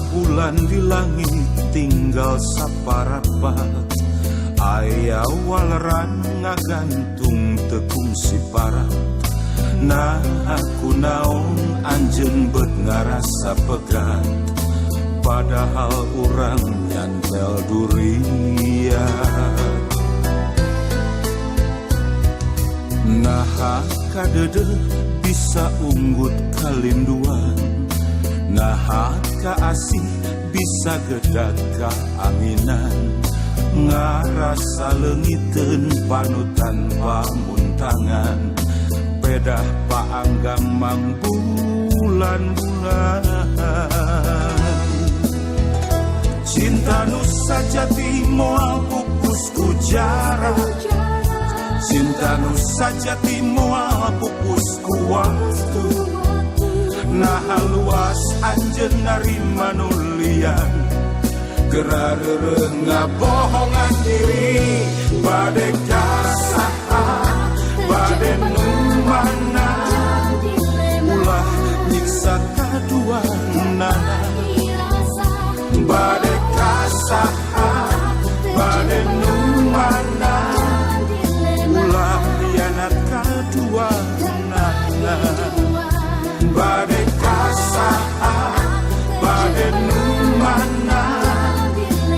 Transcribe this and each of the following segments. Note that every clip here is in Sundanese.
Bulan di langit tinggal saparapat, aya waleran ngagantung teu kungsi parat. Nah, aku naon anjeun bet ngarasa pegat, padahal urang nyantel duriat. Naha kadeudeuh bisa unggut kalinduan, naha kaasih bisa gedag kaanginan. Ngarasa leungiteun panutan pamuntangan, pedah paanggang mangbulan-bulan. Cinta nu sajati moal pupus ku jarak, cinta nu sajati moal pupus ku waktu. Nah, luas anjeun narima nu lian, geura reureuh ngabohongan diri. Bade kasaha, bade nu mana, ulah nyiksa kaduanana. Bade kasaha, bade nu mana, ulah hianat kaduanana. Bade kasaha, bade nu mana,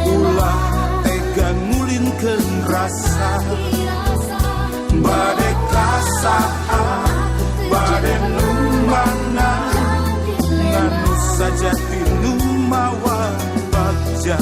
ulah tega ngulinkeun rasa. Bade kasaha, bade nu mana, ngan nu sajati nu mawa bagja.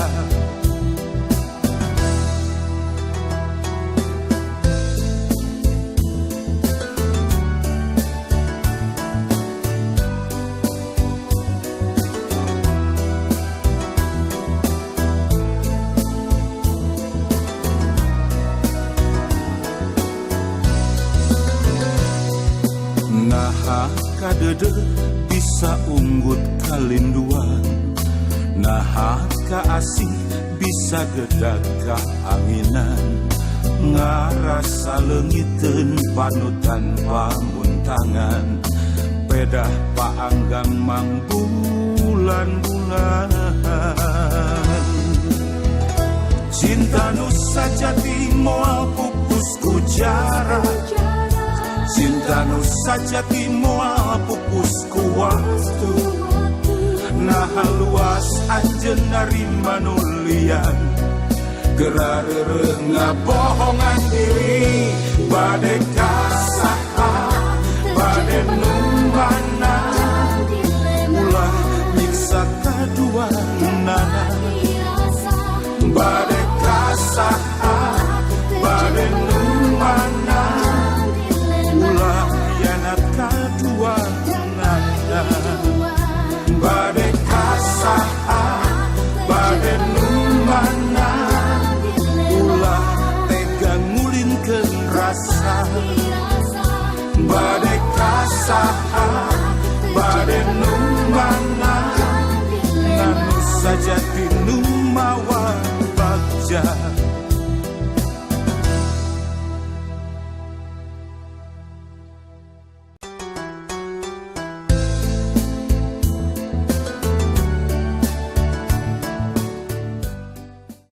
Naha kadeudeuh bisa unggut kalinduan, naha kaasih bisa gedag kaanginan. Ngarasa leungiteun panutan pamuntangan, pedah paanggang mangbulan-bulan. Cinta nu sajati moal pupus ku jarak, cinta nu sajati moal pupus ku waktu. Nah, luas anjeun narima nu lian, geura reureuh ngabohongan diri. Bade kasaha, bade nu mana, ulah nyiksa kaduanana. Bade kasaha, bade nu mana, ulah hianat kaduanana. Bade kasaha, bade nu mana, ulah tega ngulinkeun rasa. Bade kasaha.